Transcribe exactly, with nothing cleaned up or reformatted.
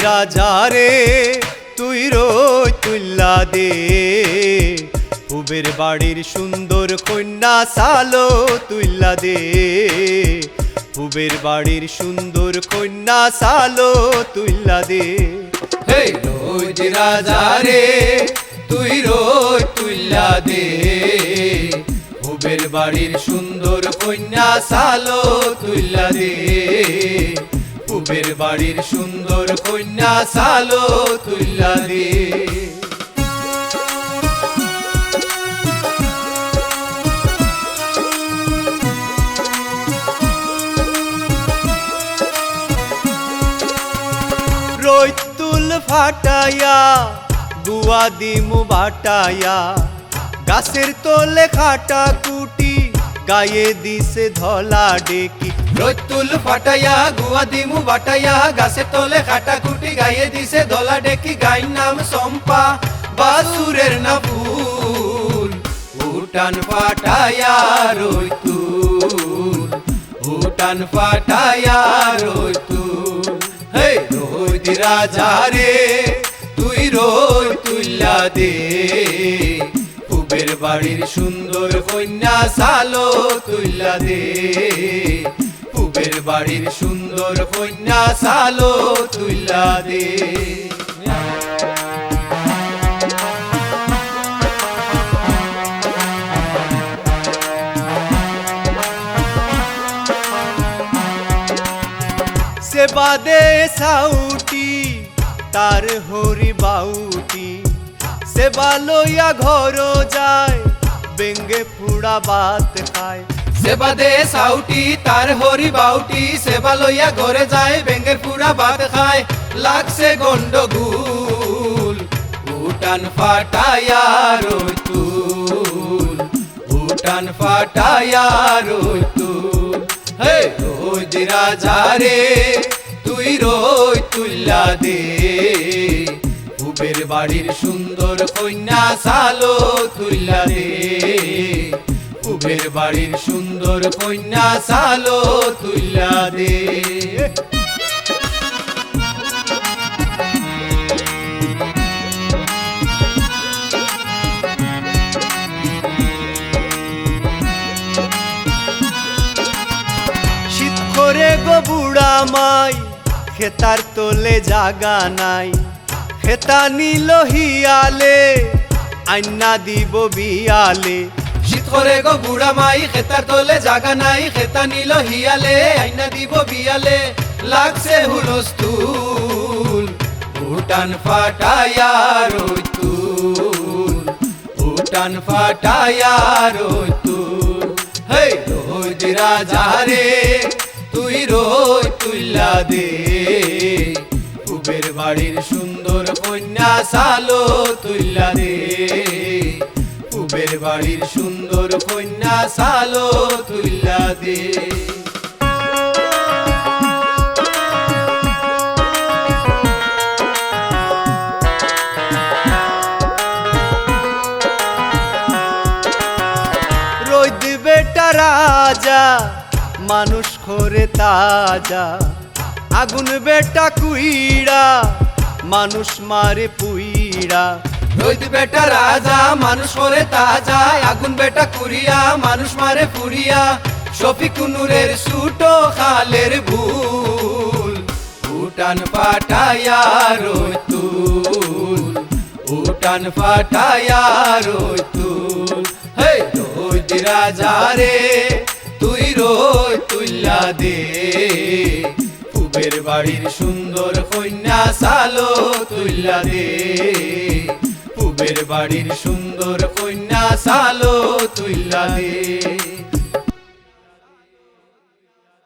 রাজারে তুই রই তুল্লা দে, পুবের বাড়ির সুন্দর কইন্যা সালো তুল্লা দে, পুবের বাড়ির সুন্দর কইন্যা সালো তুল্লা দে। হে রোদ রাজারে, তুই রই তুল্লা দে, পুবের বাড়ির সুন্দর কইন্যা সালো তুল্লা দে, পুবের বাড়ির সুন্দর কইন্যা সালো তুল্লা দে। রইতুল ফাটাইয়া গুয়া দিমু বাটাইয়া, গাছের তলে খাটা কুটি গায়ে দিছে ধলা ডেকি। রইতুল ফাটাইয়া গুয়া দিমু বাটাইয়া, গাছের তলে খাটা কুটি গায়ে দিছে ধলা ডেকি। গাইর নাম চম্পা, বাসুরের না ফুল। উঠান ফাটাইয়া রইতুল, উঠান ফাটাইয়া রইতুল। হে রোদ রাজারে, তুই রই তুল্লা দে, পুবের বাড়ির সুন্দর কইন্যা সালো তুল্লা দে, পুবের বাড়ির সুন্দর কইন্যা সালো তুল্লা দে। সে বাদে সাউটি, তার হরি বাউটি, সেবা লইয়া ঘর যায়, বেঙ্গে ফুড়া ভাত খায়। সেবা দে সাউটি, তার হরি বাউটি, সেবা লইয়া ঘরে যায়, বেঙ্গে ফুড়া ভাত খায়। লাগছে গন্ডগোল, উঠান ফাটাইয়া রইতুল, উঠান ফাটাইয়া রইতুল। হে রোদ রাজারে, তুই রই তুল্লা দে, পুবের বাড়ির সুন্দর কইন্যা সালো তুল্লা দে, পুবের বাড়ির সুন্দর কইন্যা সালো তুল্লা দে। শীত করে গো বুড়া মাই, খেতার তলে জাগা নাই। খেতা নিল হিয়ালে, আইনা দিব বিয়ালে। শীত করে গো বুড়া মাই, খেতার তলে জাগা নাই। খেতা নিল হিয়ালে, আইনা দিব বিয়ালে। লাগছে হুলস্থুল, উঠান ফাটাইয়া রইতুল, উঠান ফাটাইয়া রইতুল। হে রোদ রাজারে, তুই রই তুল্লা দে, পুবের বাড়ির সুন্দর কইন্যা সালো তুল্লা দে, পুবের বাড়ির সুন্দর কইন্যা সালো তুল্লা দে। রইদ বেটা রাজা, মানুষ করে তাজা। আগুন বেটা কুইড়া, মানুষ মারে পুইড়া। রইদ বেটা রাজা, মানুষ করে তাজা। আগুন বেটা কুড়িয়া, মানুষ মারে পুড়িয়া। শফিক নূরের ছোট খালের ভুল, উঠান ফাটাইয়া রইতুল, উঠান ফাটাইয়া রইতুল। হে রইদ রাজারে, তুই রই তুল্লা দে, পুবের বাড়ির সুন্দর কইন্যা সালো তুল্লা দে, পুবের বাড়ির সুন্দর কইন্যা সালো তুল্লা দে।